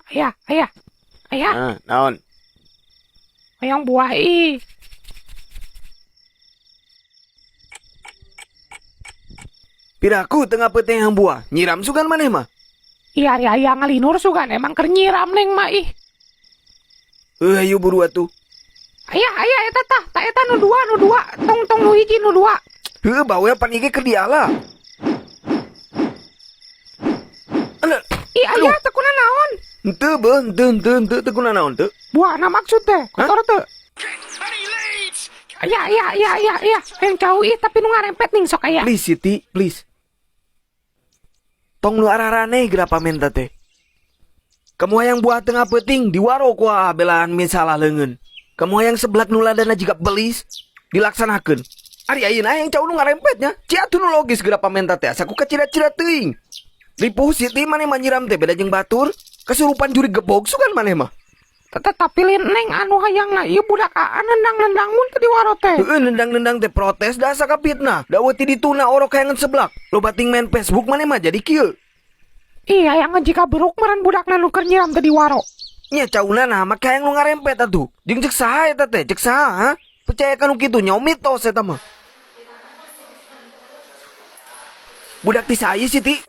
Ayah, ayah. Ayah, Ah, naon? Hayang buah ih. Piraku tengah peuting hayang buah, nyiram sugan maneh mah. Iya, ari aya ngalinur sugan emang keur nyiram Neng mah ih. Heuh, hayu buru atuh. Ayah, ayah eta tah, tah eta nu dua, nu dua, tong tong nu hiji nu dua. Heuh, bawel pan ieu keur diala. Alah, Ih, ayah teu kunanaon? Henteu beuh, henteu henteu henteu teu kunanaon teu. Buahna maksud teh, kotor teu? Ayah, ayah, ayah, ayah, ayah. Hayang cau ih tapi nu ngarempet ning sok aya. Please Siti, please. Tong nu araraneh geura pamenta teh. Kamu hayang buah tengah peuting diwaro ku aa belaan misalah leungeun. Kamu hayang seblak nu ladana jiga belis dilaksanakeun. Ari ayeuna hayang cau nu ngarempet nya. Ci atuh nu logis geura pamenta teh asa ku kacida-cida teuing. Ripuh Siti maneh mah nyiram teh beda jeung batur. Kesurupan juri gebog sugan maneh mah. Tapi lin Neng anu hayangna ieu budak aa nendang-nendang mun teu diwaro teh. Heueuh, nendang-nendang teh protes da asa kapitnah. Da eueuh ti dituna orok hayangan seblak. Loba ting main Facebook maneh mah jadi kieu. Ih, hayang jika beruk meureun budakna nu keur nyiram teh diwaro. Nya cauna nah make hayang nu ngarempet atuh. Jeung cek saha eta teh? Cek saha, ha? Percaya ka nu kitu nya mitos eta mah. Budak ti saha ieu, Siti?